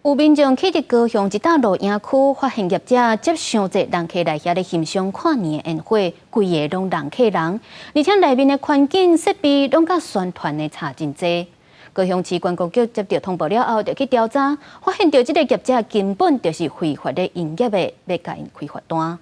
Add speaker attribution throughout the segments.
Speaker 1: 有民眾去佇高雄一棟露營區，發現業者接傷濟人客來遐咧翕相跨年的煙火，規个攏人客人，而且內面的環境設備攏佮宣傳的差真濟。高雄市觀光局接到通報了後，就去調查，發現著這个業者根本就是非法咧營業的，欲共𪜶開罰單。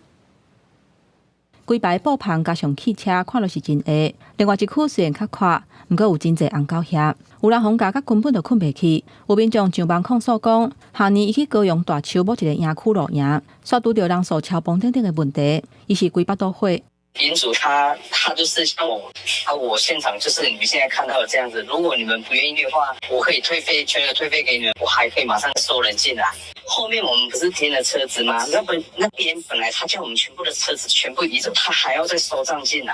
Speaker 2: 規排布棚加上汽車，看落是真狹。另外一區雖然較闊，毋過有真濟紅狗遐，有人予共咬甲根本就睏袂去。有民眾上網控訴講，去年伊去高雄大樹某一個營區露營，煞拄著人數超崩等等的問題，伊是規腹肚火。
Speaker 3: 營主他就是像我啊，我現場就是你們現在看到的這樣子。如果你們不願意的話，我可以退費，全額退費給你們，我還可以馬上收人進來。後面我們不是停了車子嗎？那邊本來他叫我們全部的車子全部移走，他還要再收帳進來。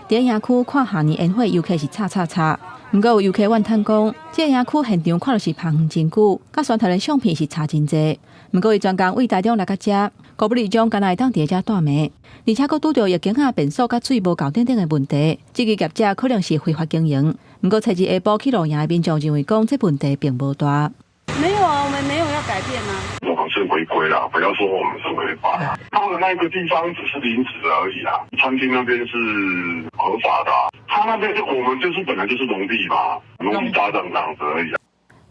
Speaker 2: 佇營區看跨年煙火遊客是叉叉叉，毋過有遊客怨嘆講，這個營區現場看著是棚真久，佮宣傳的相片是差真濟。毋過伊專工對台中來到遮，狗不理種敢若會當佇遮蹛暝，而且閣拄著疫情下便所佮水無夠等等的問題，這個業者可能是非法經營。毋過初二下晡去露營的民眾認為講，這問題並無大。
Speaker 4: 沒有啊，我們沒有要改變啊。
Speaker 5: 我們是違規啦，不要說我們是違法。他的那個地方只是臨時而已啦，餐廳那邊是合法的。他那邊我們就是本來就是農地嘛，農地搭帳這樣子而已。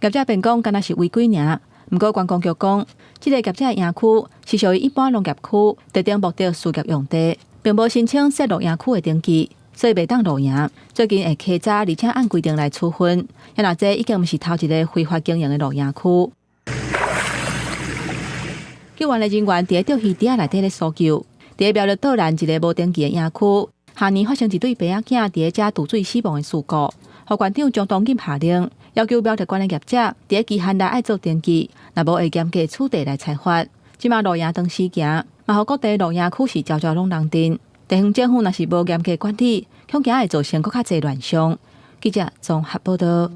Speaker 2: 業者辯講，敢若是違規爾。毋過觀光局講，這個業者的營區是屬於一般農業區，特定目的事業用地，並無申請設露營區的登記，所以袂當露營。最近會稽查，而且按規定來處分。若這已經毋是頭一个非法經營的露營區。救援的人員佇釣魚池仔內底咧搜救，佇苗栗斗南一个無登記的營區，去年發生一對爸仔囝佇遮墮水死亡的事故，予縣長張東錦下令，要求苗栗縣的業者佇期限內愛做登記，若無會嚴格處理來裁罰。這馬露營當時行，嘛予各地露營區是招招攏人陣。地方政府若是無嚴格管理，恐驚會造成閣較濟亂象。記者綜合報導。